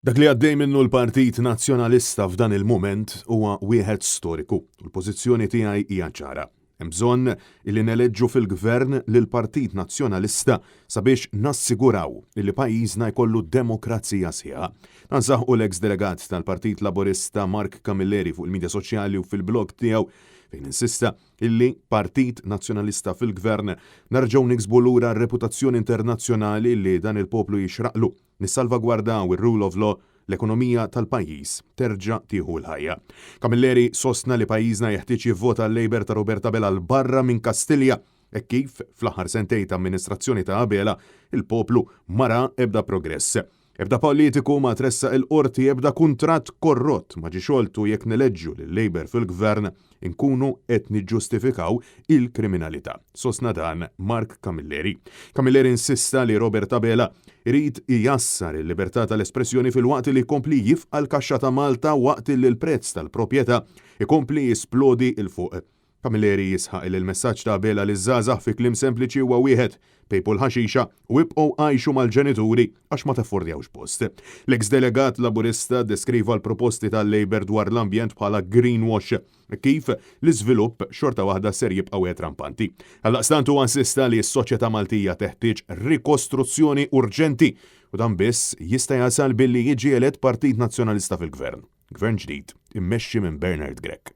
Dak li għaddej minnu l-Partit Nazzjonalista f'dan il-mument huwa wieħed storiku u l-pożizzjoni tiegħi hija ċara. Hemm bżonn illi neleġġu fil-Gvern lill-Partit Nazzjonalista sabiex nassiguraw illi pajjiżna jkollu demokrazija sħiħa. Dan saħqu l-eks delegat tal-Partit Laburista Mark Camilleri fuq il-midja soċjali u fil-blog tiegħu fejn insista illi Partit Nazzjonalista fil-Gvern nerġgħu niksbu lura r-reputazzjoni internazzjonali li dan il-poplu jixraqlu. Nissalvagwardaw ir-rule of law, l-ekonomija tal-pajjiż terġa' tieħu l-ħajja. Camilleri sostna li pajjiżna jeħtieġ jivvota l-Labour ta' Robert Abela 'l barra minn Kastilja hekk kif fl-aħħar sentejn ta' amministrazzjoni ta' Abela, il-poplu ma ra ebda progress. Ebda politiku ma tressaq il-Qorti, ebda kuntratt korrott ma ġie xolt u jekk neleġġu lil-Labour fil-Gvern, inkunu qed niġġustifikaw il-kriminalità, sostna dan Mark Camilleri. Camilleri insista li Robert Abela irid ijassar il-libertà tal-espressjoni filwaqt li jkompli jifqa' l-kaxxa ta' Malta waqt li l-prezz tal-proprjetà jkompli jisplodi 'l fuq. Camilleri jisħaq li l-messaġġ ta' Abela liż-żgħażagħ fi kliem sempliċi huwa wieħed, pejpu l-ħaxixa u ibqgħu għixu mal-ġenituri għax ma taffordjawx post. L-eks delegat Laburista ddeskriva l-proposti tal-Labour dwar l-ambjent bħala greenwash, kif l-iżvilupp xorta waħda ser jibqa' wieħed rampanti. Għaldaqstant huwa insista li s-soċjetà Maltija teħtieġ rikostruzzjoni urġenti u dan biss jista' jasal billi jiġi elett Partit Nazzjonalista fil-Gvern. Gvern ġdid immexxi minn Bernard Grech.